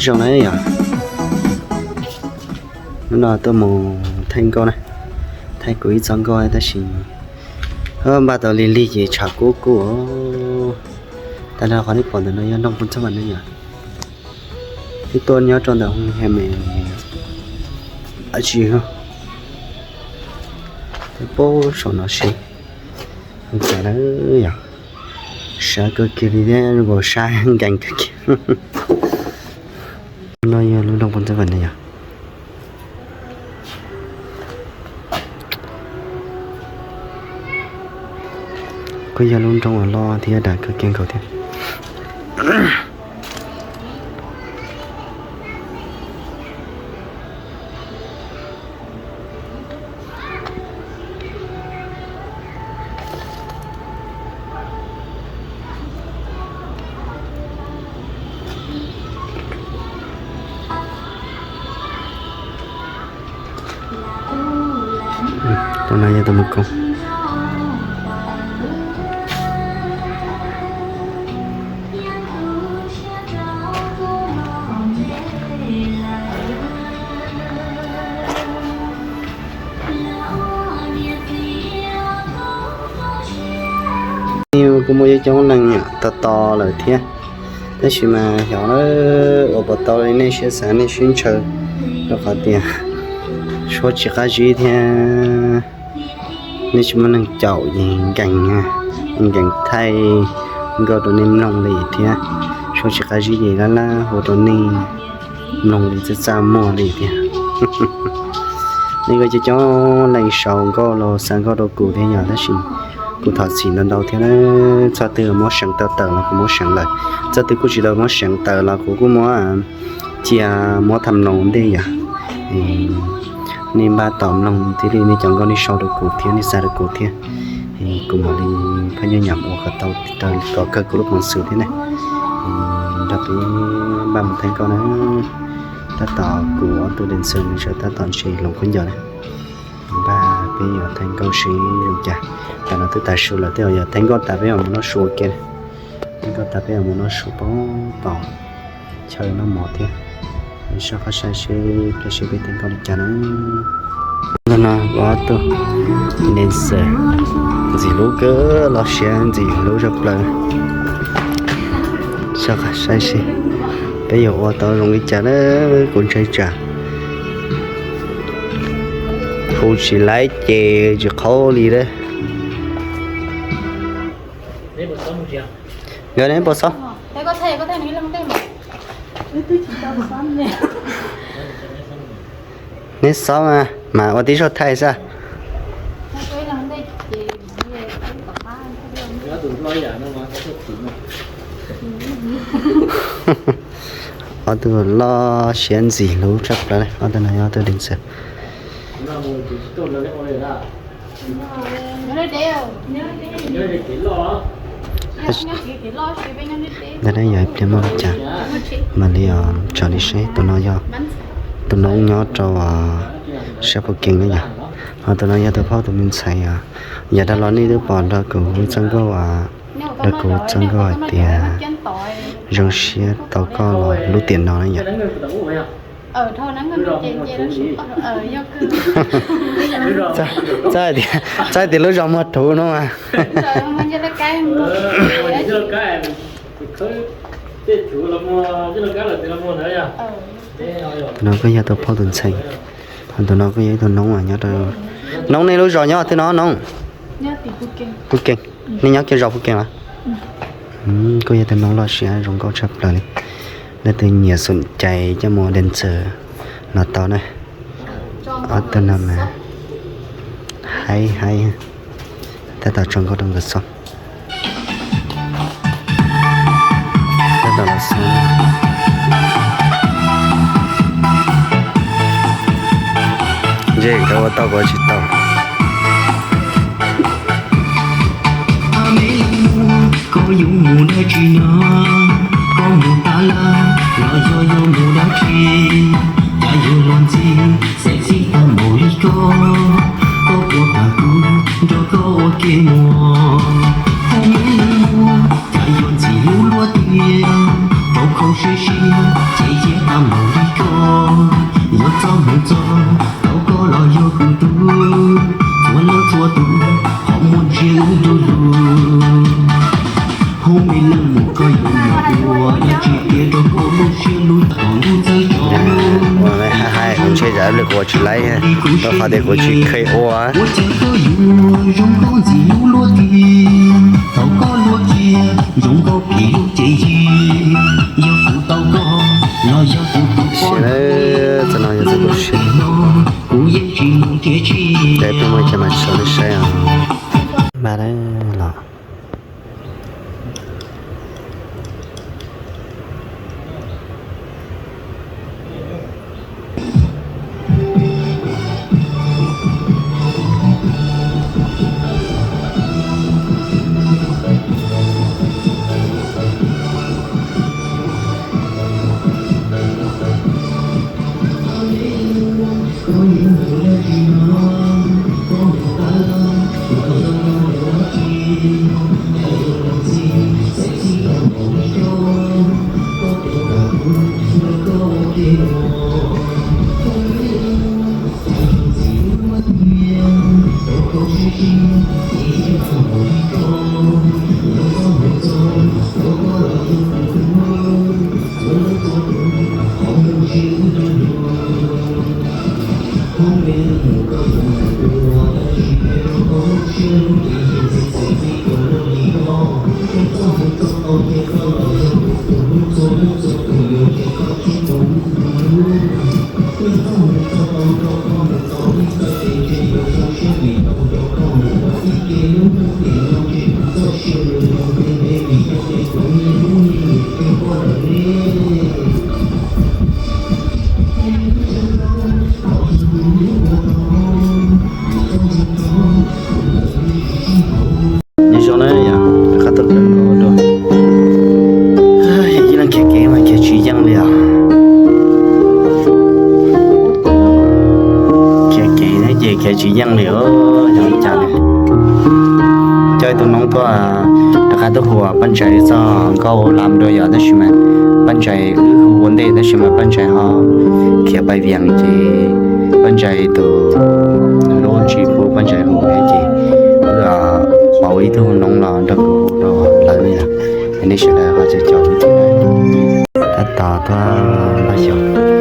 Zoo na yom. Hnub no tuaj mus thaij nkauj na, thaij kuv ib txoj nkauj tab sis npaj tau lig lig ces tshav kub kub. Tag nrho qhov nej pom ntawm no yog Looj Phoos Xab Vam ne yom. Twb tuaj nyob rau ntawm Hoo He Mes dab tsi thiab, pab saum no si. Cas na yom, sab kawg kiag li thiab, nkaus sab nkees kawg kiag. No yog lub Looj Phoos Xab Vam ne yom. Kuj yog lub nroog uas loj thiab dav kawg kiag nkaus thiab. Tus no yog tus mus koob. Kuj muaj coob coob leej tos tos lawm thiab, tab sis mas xyov ua puas tau li nej siab xav nej siab ntshaw, rau qhov tias suab tsis qab zib thiab. Nej tsis muaj neeg caum ces nkees, nkees thaij nkauj rau nej mloog li thiab. Suab tsis qab zib ces lab lab hu rau nej mloog li txaj txaj muag li thiab. Nej kuj coob coob leej sau nkauj los xa nkauj rau kuv thiab yog, tab sis kuv thov txim ntau ntau thiab. Txoj twg muab seev tau tawm los kuv muab seev lawm, txoj twg kuj tsis tau muab seev tawm los kuv kuj muab cia muab tham mloog ntej yom. Nej npaj tos mloog thiaj li nej cov nkauj nej sau rau kuv thiab nej xa rau kuv thiab, kuv mam li phaj nyob nyam ua kom tau, kom kawg kuv lub peev xwm thiab ne. Nrog peb npaj mus thaij nkauj na. Tab tom kuv ob tug dancer nws sawv tab tom ntshe hloov khaub ncaws na. Npaj peb yuav thaij nkauj seb zoo cas. Tam no twb tav su lawm, tej zaum yog thaij nkauj tas peb mam mus noj su ua ke. Thaij nkauj tas peb mam mus noj su pab tos chaw noj mov thiab. Soj qab saib seb pliag seb peb thaij nkauj li cas na. Ntawm no ob tug dancer ntxim hlub kawg, los siab ntxim hlub tshaj plaws. Soj qab saib seb peb yuav ua tau zoo li cas na, kuv ntshai tsam hu tsis laib ces tsis qhaub li lawm. Nkawd neb puas xob? Neb xob mas, mas ua tib zaug thaij xwb. Ob tug loj siab ntxim hlub tshaj plaws, ob tug no yog ob tug dancer. Ntawm no yog ib pliag muaj li cas mam li tso li seb. Tus no yog tus noob nyob rau sab Phuj Kees na yom. Ho tus no yog tus phauj tus me ntxhais yom. Yav tag los nej twb pom nrog kuv txoj nkauj, nrog kuv txoj nkauj hais tias zoo siab tau koj los lub tiam no na yom. Txawj hais tias lub zos muag thuv no mas. Tus no kuj yog tus phauj tus ntxhais, ho tus no kuj yog ib tug noob nyob rau, noob nej lub zos nyob twg no noob? Phuj Kees. Nej nyob kiag zos Phuj Kees los? Kuj yog tus noob loj siab zoo nkauj tshaj plaws li. Leej twg nyiam xom cai coj mus dancer los tau na. Ob tug no mas haib haib, tab tom tso nkauj rau nkawd xauj. Tab tom los xauj. Ntshe nkawd ua tau kuv tsis tau. Koj yuav mus dab tsi no? Koj mus tas lawm los yog yuav mus dab tsi? Cas yuav luag ntxhi, xav txij tag npaum li koj, koj puas kam kuv nrog koj ua ke mus? Koj me lub, cas yuav ntxim hlub luaj tiag, rau kho Siab siab ces yeej tau mus li koj, yuav txoj mus txoj, tau koj los yog kuv tug, txhua leej txhua tus, qhov muag ntshiab wb du lug. Hub me neeg mus koj yuav mus ua dab tsi tiag rau koj lub siab lub ntsws lub txawj cov. Hais hais ntshe zam li kuv tsis laib, rau qhov tias kuv tsis kheev ua. Ua cas koj yuav zoo nkauj ntxim hlub luaj tiag, thaum koj luaj kiag zoo nkauj phim lub cev yig, yog kuv tau koj los yog kuv tus poj niam, txoj no yog txoj kuv siab, kuv yeej tsis mus nrhiav tsis. Peb muaj cai mas tsis tau nej saib os. Mas los. Nyob zoo na yom, qab tuaj kawm nkaus dua. Ib leeg khiav kev mas khiav tsis yeej li os. Khiav kev thiab ces khiav tsis yeej li os, yog li cas li. Coj ib tug noob tuaj rov qab tuaj hu Paj Ntsais txoj nkauj lam dua yom, tab sis mas Paj Ntsais wb hu ua ntej tab sis mas Paj Ntsais ho khiav pais Vias ces Paj Ntsais tus hlub tsis pub Paj Ntsais hu ces wb pauv ib tug noob los nrog kuv hu rau lawv li. Nej sawv daws ho caum caum wb thiab. Tab tom tuaj npaj xyuas.